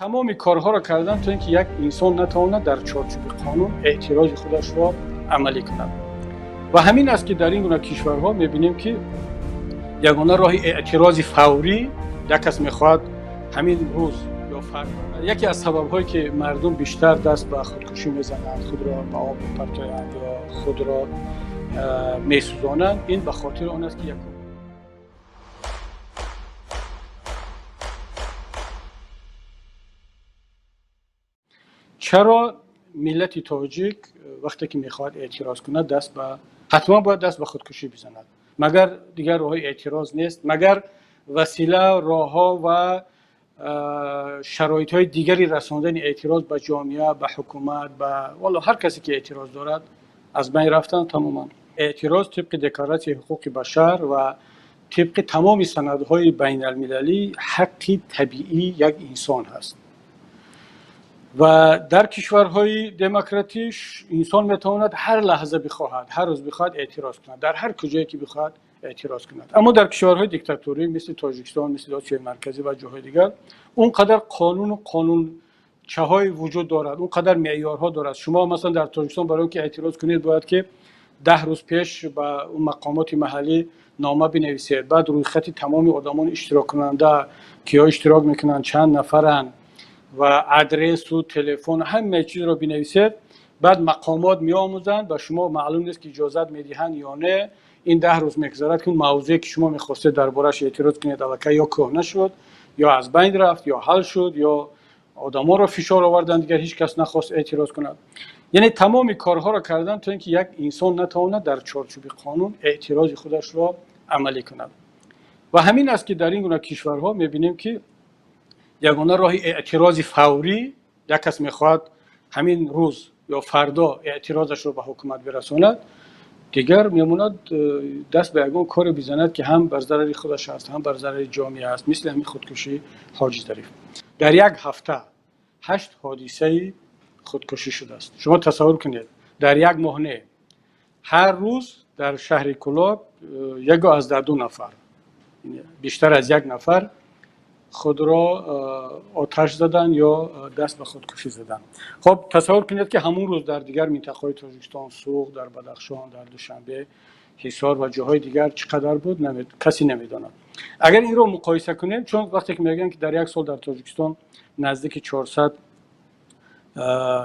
Тамоми корҳоро кардан, то ин ки як инсон натавонад дар чорчӯби қонун эътирози худашро амалӣ кунад. Ва ҳамин аст, ки дар ин гуна кишварҳо мебинем, ки ягона роҳи эътирози фаврӣ, як кас мехоҳад ҳамин рӯз ё фардо. Яке аз сабабҳое, ки мардум бештар даст ба худкушӣ мезананд, худро ба об мепартоянд ё худро месӯзонанд, ин ба хотири он аст, ки якум чаро миллати тоҷик вақте ки мехоҳад эътироз кунад, даст ба ҳатман бояд даст ба худкушӣ бизанад? Магар дигар роҳҳои эътироз нест? Магар васила, роҳҳо ва шароитҳои дигари расондани эътироз ба ҷомеа, ба ҳукумат, ба валло ҳар касе ки эътироз дорад, аз байн рафтанд тамоман? Эътироз тибқи Декларатсияи ҳуқуқи башар ва тибқи тамоми санадҳои байналмилалӣ ҳаққи табиии як инсон ҳаст. Ва дар кишварҳои демократӣ инсон метавонад ҳар лаҳза бихоҳад, ҳар рӯз бихоҳад, эътироз кунад, дар ҳар куҷое ки бихоҳад эътироз кунад. Аммо дар кишварҳои диктаторӣ, мисли Тоҷикистон, мисли Осиёи Марказӣ ва ҷоҳои дигар, он қадар қонуну қонунчаҳое вуҷуд дорад, он қадар меъёрҳо дорад. Шумо масалан дар Тоҷикистон барои он ки эътироз кунед, бояд ки 10 рӯз пеш ба он мақомоти маҳаллӣ нома бинависед, баъд рӯйхати тамоми одамони иштироккунанда, киҳо иштирок мекунанд, чанд нафаранд ва адресу телефон, ҳамаи чизро бинависед. Баъд мақомот меомӯзанд, ба шумо маълум нест, ки иҷозат медиҳанд ё не. Ин 10 рӯз мегузарад, ки мавзӯе, ки шумо мехостед дар борааш эътироз кунед, аллакай ё кӯҳна шуд, ё аз байн рафт, ё ҳал шуд, ё одамонро фишор оварданд, дигар ҳеҷ кас нахост эътироз кунад. Яъне тамоми корҳоро кардан, то ин ки як инсон натавонад дар чорчӯби қонун эътирози худашро амалӣ кунад. Ва ҳамин аст, ки дар ин гуна кишварҳо мебинем, ки ягона роҳи эътирози фаврӣ, як кас мехоҳад ҳамин рӯз ё фардо эътирозашро ба ҳукумат бирасонад, дигар мемонад даст ба ягон коре бизанад, ки ҳам бар зарари худаш аст, ҳам бар зарари ҷомеа аст, мисли ҳамин худкушии Ҳоҷи Зариф. Дар як ҳафта ҳашт ҳодисаи худкушӣ шудааст. Шумо тасаввур кунед, дар як моҳ не, ҳар рӯз дар шаҳри Кӯлоб 1,2 нафар, бештар аз як нафар худро оташ задан ё даст ба худкушӣ задан. Хоб, тасаввур кунед, ки ҳамун рӯз дар дигар минтақаҳои Тоҷикистон, Суғд, дар Бадахшон, дар Душанбе, Ҳисор ва ҷоҳои дигар чӣ қадар буд, касе намедонад. Агар инро муқоиса кунем, чун вақте ки мегӯянд, ки дар як сол дар Тоҷикистон наздики 400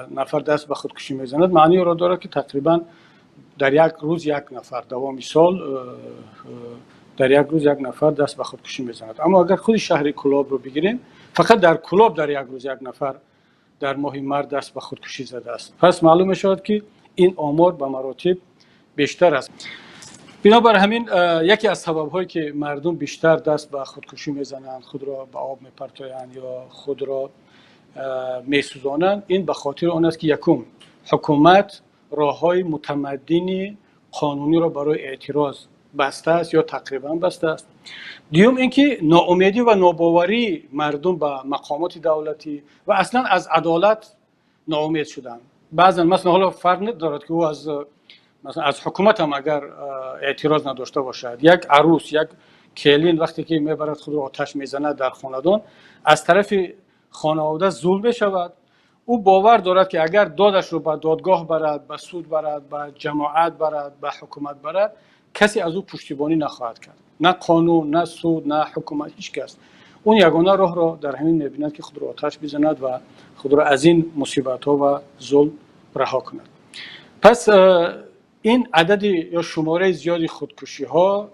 нафар даст ба худкушӣ мезанад, маънии онро дорад, ки тақрибан дар як рӯз як нафар, давоми сол дар як рӯз як нафар даст ба худкушӣ мезанад. Аммо агар худи шаҳри Кӯлобро бигирем, фақат дар Кӯлоб дар як рӯз як нафар дар моҳи март даст ба худкушӣ задааст. Пас маълум мешавад, ки ин омор ба маротиб бештар аст. Бинобар ҳамин яке аз сабабҳое, ки мардум бештар даст ба худкушӣ мезананд, худро ба об мепартоянд ё худро месӯзонанд, ин ба хотири он аст, ки якум, ҳукумат роҳҳои мутамаддини қонуниро барои эътироз бастааст ё тақрибан бастааст. Дуюм, ин ки ноумедӣ ва нобоварии мардум ба мақомоти давлатӣ ва аслан аз адолат ноумед шуданд. Баъзан, масалан, ҳоло фарқ надорад, ки ӯ аз, масалан, аз ҳукумат ҳам агар эътироз надошта бошад, як арӯс, як келин вақте ки мебарад худро оташ мезанад дар хонадон, аз тарафи хонавода зулм мешавад. Ӯ бовар дорад, ки агар додашро ба додгоҳ барад, ба суд барад, ба ҷамоат барад, ба ҳукумат барад, касе аз ӯ пуштибонӣ нахоҳад кард, на қонун, на суд, на ҳукумат, ҳеҷ кас. Он ягона роҳро дар ҳамин мебинад, ки худро оташ бизанад ва худро аз ин мусибатҳо ва зулм раҳо кунад. Пас ин адади ё шумораи зиёди худкушиҳо,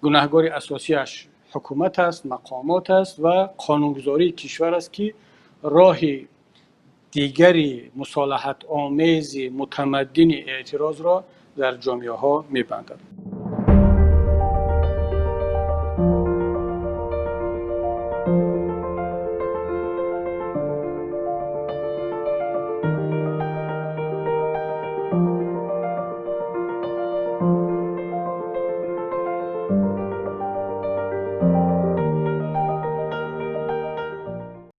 гунаҳгори асосиаш ҳукумат аст, мақомот аст ва қонунгузории кишвар аст, ки роҳи дигари мусолиҳатомези мутамаддини эътирозро дар ҷомеаҳо мебандад.